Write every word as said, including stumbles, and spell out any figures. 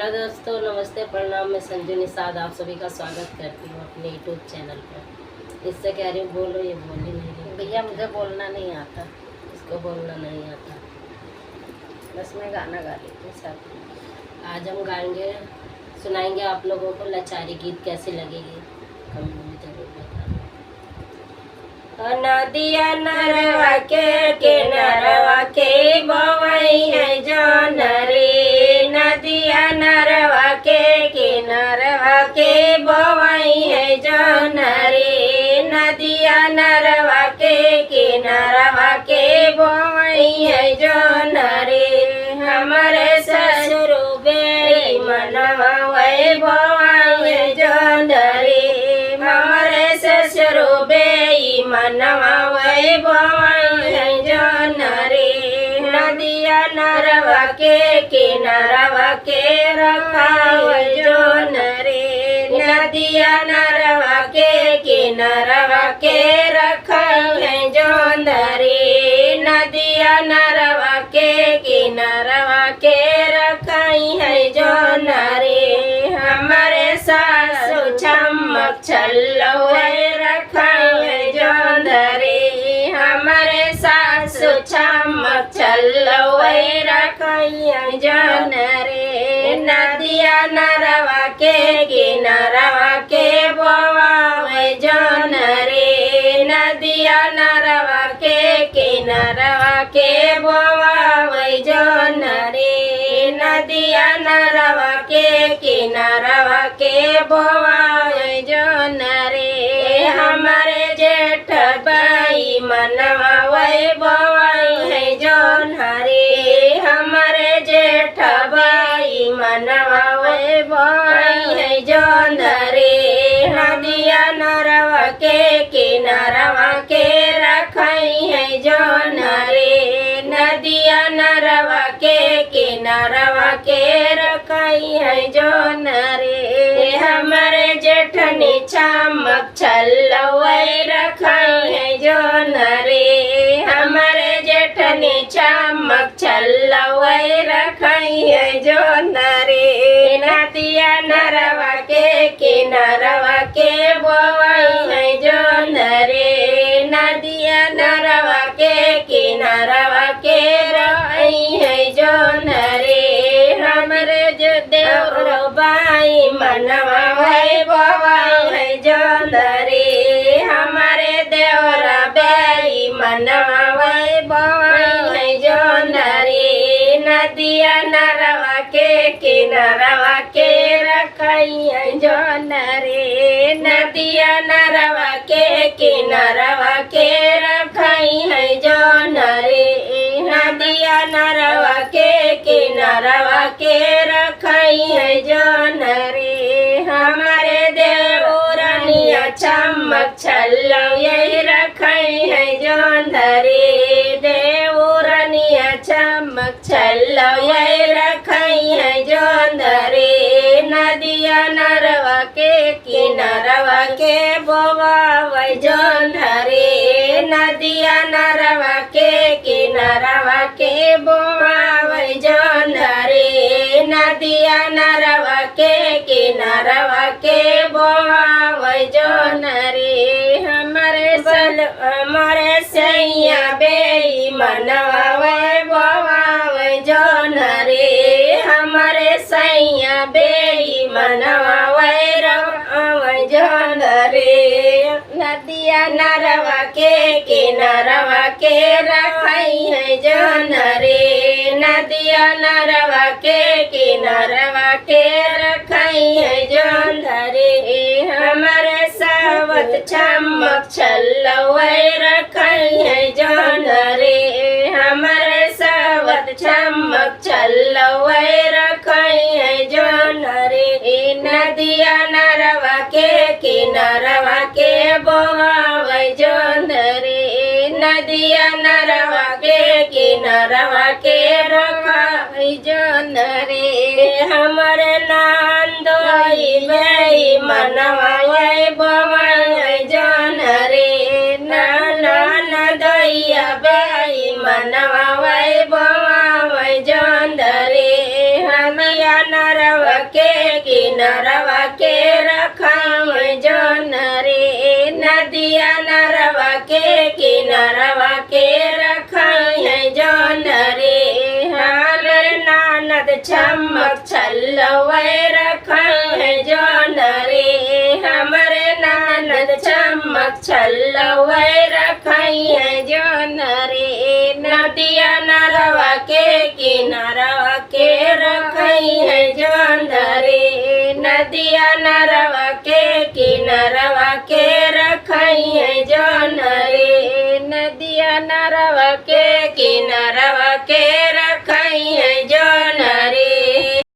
हेलो दोस्तों, नमस्ते, प्रणाम। मैं संजू निषाद आप सभी का स्वागत करती हूँ अपने YouTube चैनल पर। इससे कह रही हूँ, बोलो, ये बोल ही नहीं रही। भैया, मुझे बोलना नहीं आता। इसको बोलना नहीं आता। बस मैं गाना गा लेती हूँ साथ में। आज हम गाएंगे, सुनाएंगे आप लोगों को लाचारी गीत। कैसी लगेगी, कमेंट में जरूर बताना। नदिया नरवा के किनरवा के बोवई है जोन रे, नदिया नरवा के किनरवा के बोवई है जोन रे, नदिया नरवा के किनरवा के बोवई है जोन रे। हमरे ससुर बेई मनवा वही बोवई है जोन रे, हमरे ससुर बेई मनवा वही बोवई है जोन रे। नदिया नरवा के किनरवा के रखाव जोन रे, नदिया नरवा के किनरवा के रखाई है जोन रे, नदिया नरवा के किनरवा के रखाई है जोन रे। हमरे सासु छमक छल्लवै रखाई है जोन रे, हमरे सासु छमक छल्लवै रखाई है जोन रे। नदिया नरवा के किनरवा के बोवावे जोन रे, नदिया नरवा के किनरवा के बोवावे जोन रे, नदिया नरवा के किनरवा के बोवावे जोन रे। हमरे जेठ बाई मनवा वही बोवाई है जोन रे, हमरे जेठ बाई मनवा वही बोवाई है जोन रे। नदिया नरवा के किनरवा के रखाई है जोन रे, नदिया नरवा के किनरवा के रखाई है जोन रे। हमरे जेठनी छमक छल्लवै रखाई है जोन रे, हमरे जेठनी छमक छल्लवै रखाई है जोन रे। नदिया नरवा के किनरवा के बोवई है जोन रे, नदिया नरवा के किनरवा के रोई है जोन रे। हमरे जो देवरो बाई मनवा वही बोवई है जोन रे, हमरे देवरा बाई मनवा वही बोवई है जोन रे। नदिया नरवा के किनरवा के रखाई है जोन रे, नदिया नरवा के किनरवा के रखाई है जोन रे, नदिया नरवा के किनरवा के रखाई है जोन रे। हमरे देवरनिया छमक छल्लवै रखाई है जोन रे, देवरनिया छमक छल्लवै रखाई है जोन रे। नदिया नरवा के किनरवा के बोवावै जोन रे, नदिया नरवा के किनरवा के बोवावै जोन रे, नदिया नरवा के किनरवा के बोवावै जोन रे। हमरे सल हमरे सैया बेई मनवा वही बोवावै जोन रे, हमरे सैया बेई मनवा वही रोवै जोन रे। नदिया नरवा के किनरवा के रखाई है जोन रे, नदिया नरवा के किनरवा के रखाई है जोन रे। हमरे सावत छमक छल्लवै रखाई है जोन रे, हमरे सावत छमक छल्लवै रखाई है जोन रे। नदिया नरवा के किनरवा के बोवावै जोन रे, नदिया नरवा के किनरवा के रखाई जोन रे। हमरे नांदोई बेई मनवा वही बोवावै जोन रे, नाना नदोइया बेई मनवा वही बोवावै जोन रे। नदिया नरवा नरवा के रखइहैं जौन रे, नदिया नरवा के किनरवा के रखइहैं जौन रे। हमरे ननद छमक छल्लवै रखइहैं जौन रे, हमरे ननद छमक छल्लवै रखइहैं जौन रे। नदिया नरवा के किनरवा के रखइहैं जौन रे, नदिया नरवा के किनरवा के रखइहैं जौन रे, नदिया नरवा के किनरवा के रखइहैं